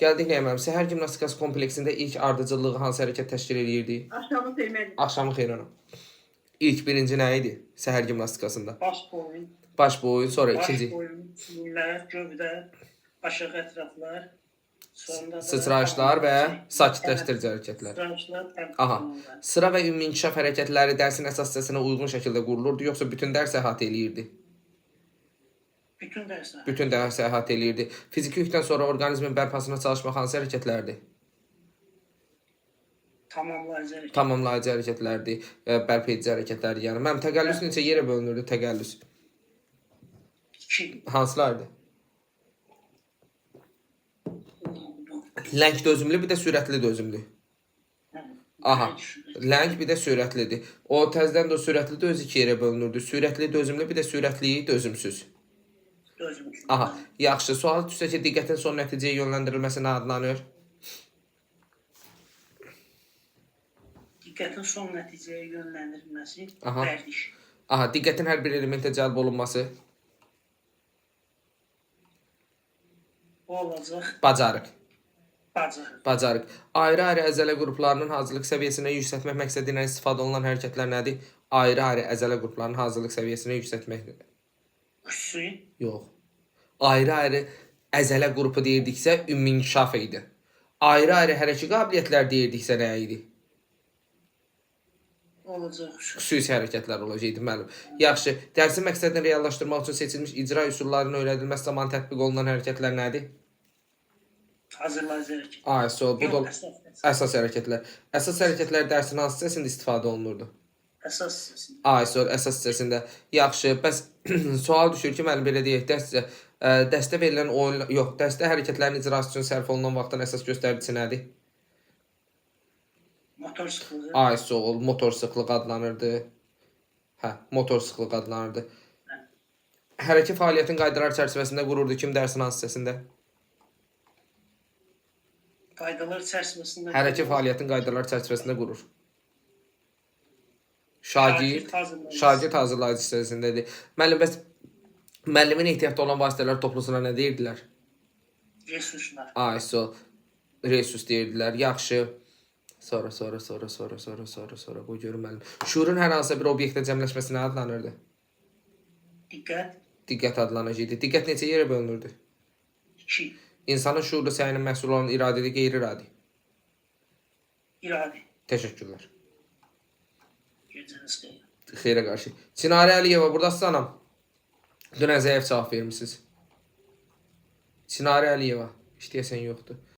Gəldik nəyə müəllim? Səhər gimnastikası kompleksində ilk ardıcıllığı hansı hərəkət təşkil eləyirdi? Axşamın xeyir müəllim. Axşamın xeyir anam. İlk birinci nə idi səhər gimnastikasında? Baş boyun, Baş boyun, sonra baş ikinci boyun, çiyinlər, gövdə, aşağı ətraflar, sonra da sıçrayışlar və sakitləşdirici hərəkətlər. Sıçrayışlar, Aha. tərəflər. Sıra və ümumi inkişaf hərəkətləri dərsin əsas hissəsinə uyğun şəkildə qurulurdu, yoxsa bütün dərs əhatə eləyirdi? Bütün dərslər. Bütün dərs əhatə eləyirdi. Fiziki yükdən sonra orqanizmin bərpasına çalışmaq hansı hərəkətlərdir? Tamamlayıcı hərəkət. Tamamlayıcı hərəkətlərdir, bərpa edici hərəkətlərdir. Yəni mənim təqəllüs neçə yerə bölünürdü təqəllüs? 2. Hansılardır? Ləng dözümlü, bir də sürətli dözümlü. Aha. Ləng bir də sürətlidir. O təzədən də o sürətli də öz iki yerə bölünürdü. Sürətli dözümlü, bir də sürətli dözümsüz. Dözümlü. Aha, yaxşı. Sual düşsə ki, diqqətin son nəticəyə yönləndirilməsi nə adlanır? Diqqətin son nəticəyə yönləndirilməsi Aha. vərdiş. Aha, diqqətin hər bir elementə cəlb olunması Bu olacaq bacarıq. bacarıq. Bacarıq. Ayrı-ayrı əzələ qruplarının hazırlıq səviyyəsini yüksəltmək məqsədi ilə istifadə olunan hərəkətlər nədir? Ayrı-ayrı əzələ qruplarının hazırlıq səviyyəsini yüksəltmək. Xüsusi Yox. Ayrı-ayrı əzələ qrupu deyirdiksə, ümumi inkişaf idi. Ayrı-ayrı hərəki qabiliyyətlər deyirdiksə nə idi? olacaq xüsusi. Xüsusi hərəkətlər olacaqdı müəllim. Yaxşı, dərsin məqsədini reallaşdırmaq üçün seçilmiş icra üsullarının öyrədilməsi zamanı tətbiq olunan hərəkətlər nədir? Hazırlayıcı hərəkət. Ay, sol, bu da Yox, əsas, əsas hərəkətlər. Əsas hərəkətlər dərsin hansı hissəsində istifadə olunurdu? Əsas hissəsində. Ay, sol, əsas hissəsində. Yaxşı, bəs sual düşür ki, müəllim belə deyək, dərs, dərsdə verilən oyun, yox, dərsdə hərəkətlərin icrası üçün sərf olunan vaxtın əsas göstəricisi nədir? Motor sıxlığı. Ay, sol, motor sıxlığı adlanırdı. Hə, motor sıxlığı adlanırdı. Hərəki fəaliyyətin qaydalar çərçivəsində qururdu kim dərsin hansı hissəsində? Qaydalar çərçivəsində. Hərəki fəaliyyətin qaydalar çərçivəsində qurur. Şagird, hazırlayıcı. şagird hazırlayıcı hissəsindədir. Müəllim, bəs müəllimin ehtiyatda olan vasitələr toplusuna nə deyirdilər? Resurslar. Ay, so, resus deyirdilər. Yaxşı. Sonra, sonra, sonra, sonra, sonra, sonra, sonra. Qoy görüm müəllim. Şuurun hər hansısa bir obyektə cəmləşməsi nə adlanırdı? Diqqət. Diqqət adlanacaqdı. Diqqət neçə yerə bölünürdü? 2. İnsanın şuurlu səyinin məhsulu olan iradədir, qeyri-iradi. İradə. Təşəkkürlər. Gecəniz xeyir. Xeyrə qarşı. Çinarə Əliyeva, burdasınız anam. Dünən zəif cavab vermisiniz. Çinarə Əliyeva. İşləyəsən yoxdur.